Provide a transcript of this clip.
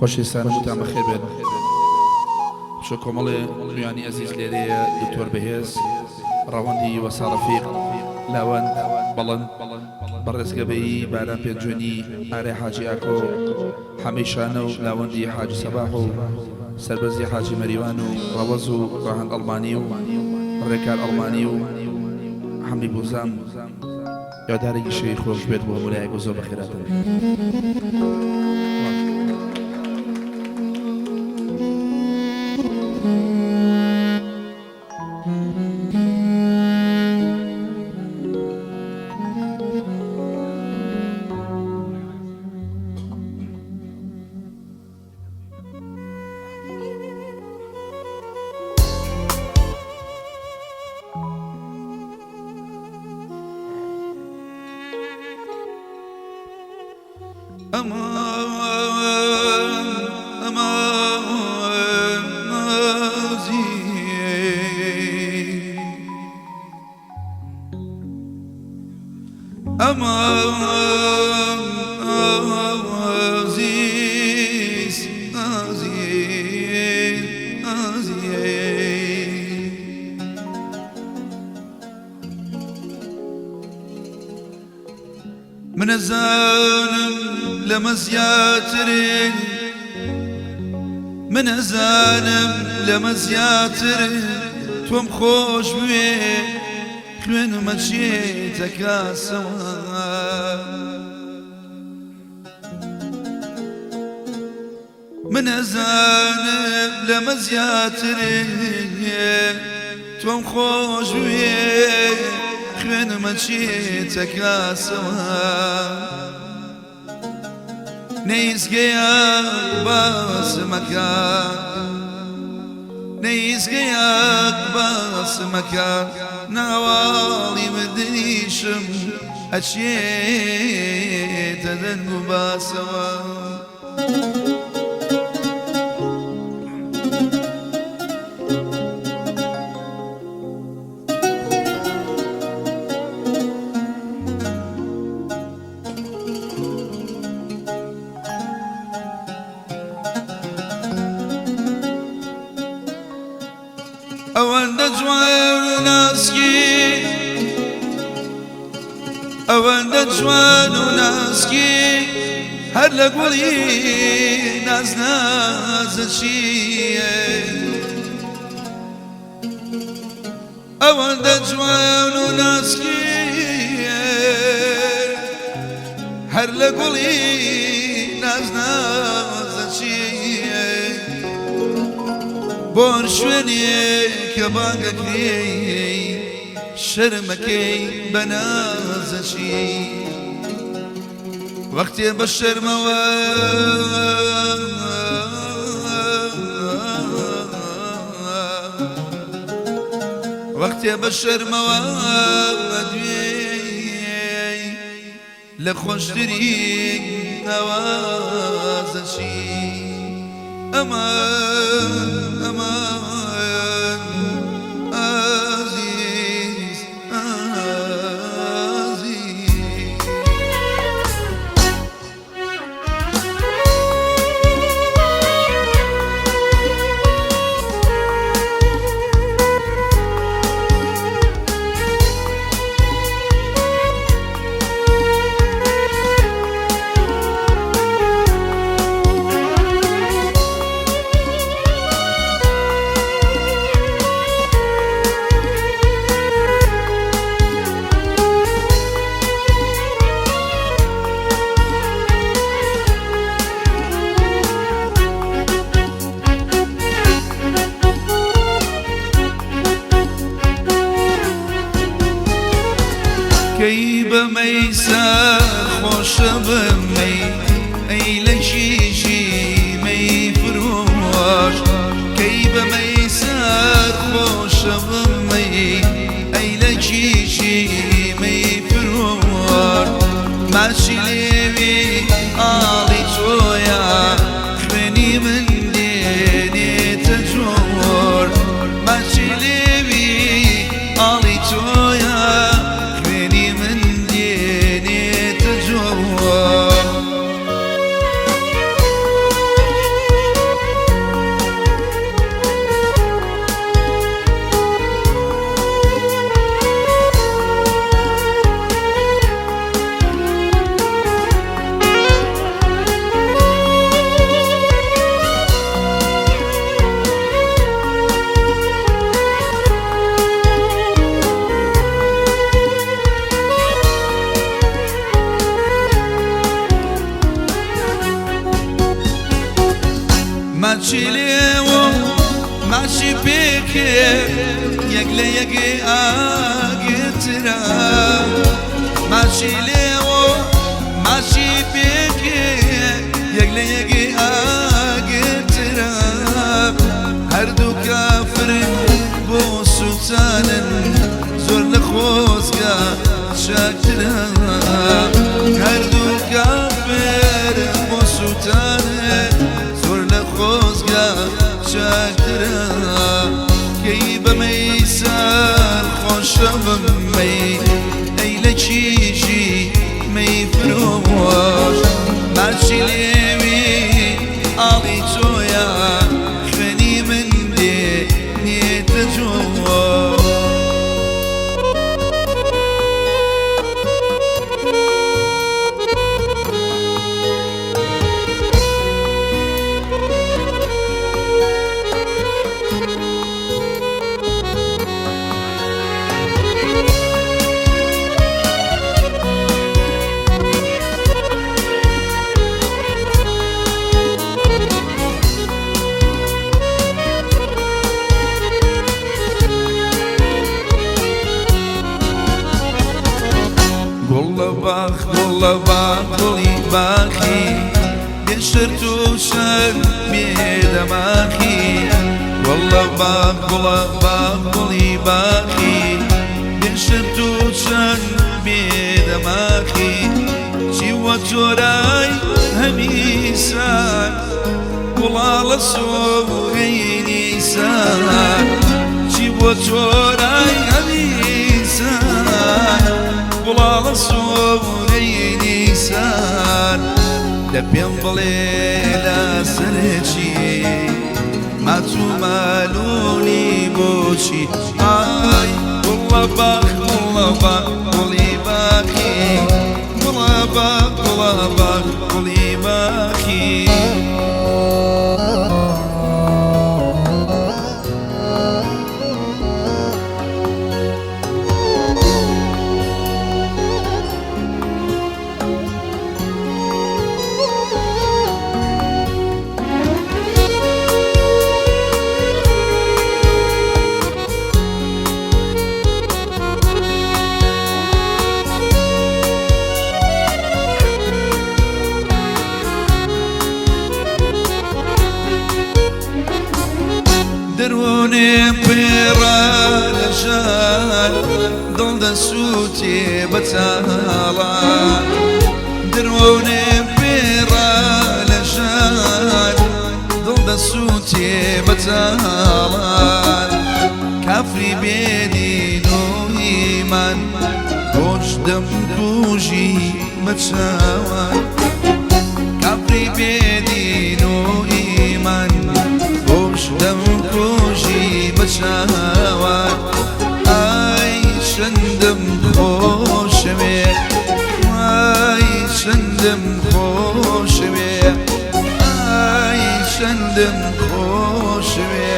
خۆشەویستان هەمووتان بەخێر بێن. شۆ کۆمەڵێ میوانی ئەزیز لێرەیە دکتۆر بەهێز، ڕەوەندی وەسا ڕەفیق، لاوەند بەڵند، بەڕێز گەبەیی، بارام پێنجوێنی، ئارای حاجی ئاکۆ، حەمەی شانە و لاوەندی حاجی سەباح و سەربەرزی حاجی مەریوان و ڕەوەز و ڕەهەند ئەڵمانی و ڕێکار ئەڵمانی و حەمەی بوزان. هیوادارێکی شەوی خۆش بێت بۆ هەموو لایەک و زۆر بەخێراتن. ئەمان ئەمان ئازیز ئەمان ئازیز ئازیز ئازیز. من ئەزانم لەمە زیاترێ من ئەزانم لەمە زیاتر تۆم خۆش بوێ خوێنم ئەچێتە کاسەوە. من ئەزانم لەمە زیاترێ تۆم خۆش بوێ خوێنم ئەچێتە کاسەوە نەیزگەیەک باسمەکە نەیزگەیەک باسمەکە ناواڵی مردنیشم ئەچێتە دەنگ و باسەوە. ئەوەندە جوان و ناسکی ئەوەندە جوان و ناسکی هەر لە گوڵی نازنازەچیە ئەوەندە جوان و ناسکی هەر لە گوڵی نازنازەچیە بۆ شوێنێ کە بانگەکرێی شەرمەکەی بە نازەچی وەختێ بە شەرمەوە وەختێ بە شەرمەوە دوێی لە خۆشترین ئاوازەچی ئەمان ئەمان ئازیز ئازیز. کەی بە مەیسا خۆشە بە مەی ئەی لە کیژی مەی فرۆش کەی بە مەیسا خۆشە بە مەی ئەی لە کیژی مەی فرۆش ماچی لێوی ئاڵی تۆیە خوێنی من دێنێتە جۆر ماچی لێوی ئاڵی تۆیە خوێنی من دێنێتە جۆر. ماچی لێوە ماچی پێکێ یەک لە یەکێ ئاگرترە ماچی لێوە ماچی پێکێ یەک لە یەکێ ئاگرترە هەردوو کافرن بۆ سووتانن زۆر لە خۆزگە چاکترە هەردوو کافر بۆ سووتانن زۆر لە خۆزگە چاکترە کەی بە مەیسەر خۆشە بمەی ئەی لە کیژی مەی فرۆش ماچی لێوی ئاڵی تۆیە خوێنی من دێ نێتە جۆ. گوڵە باخ گوڵە باخ گوڵی باخی بێ شەرت و شەر بێ دەماخی گوڵە باخ گوڵە باخ گوڵی باخی بێ شەرت و شەر بێ دەماخی چیوە جۆرای هەمیسان گوڵاڵە سۆغەی نیسان چیوە جۆرای هەمیسان گوڵاڵە سۆغەی نیسان دە پێم بڵێ لە سەرچی ماچ و مالوونی بۆچی ئای گوڵە باخ گوڵە باخ گوڵی باخی گوڵە باخ گوڵە باخ گوڵی باخی. دەروونێ پێڕا لە ژان دڵ دەسووتێ بەتاڵان دەروونێ پێڕا لە ژان دڵ دەسووتێ بەتاڵان کافری بێدین و ئیمان بۆش دەم کوژی بەچاوان کافری بێدین و ئیمان بۆش دەم کوژی بەچاوان ئای چەندم خۆشەوێ وای چەندم خۆشەوێ ئای چەندم خۆشەوێ.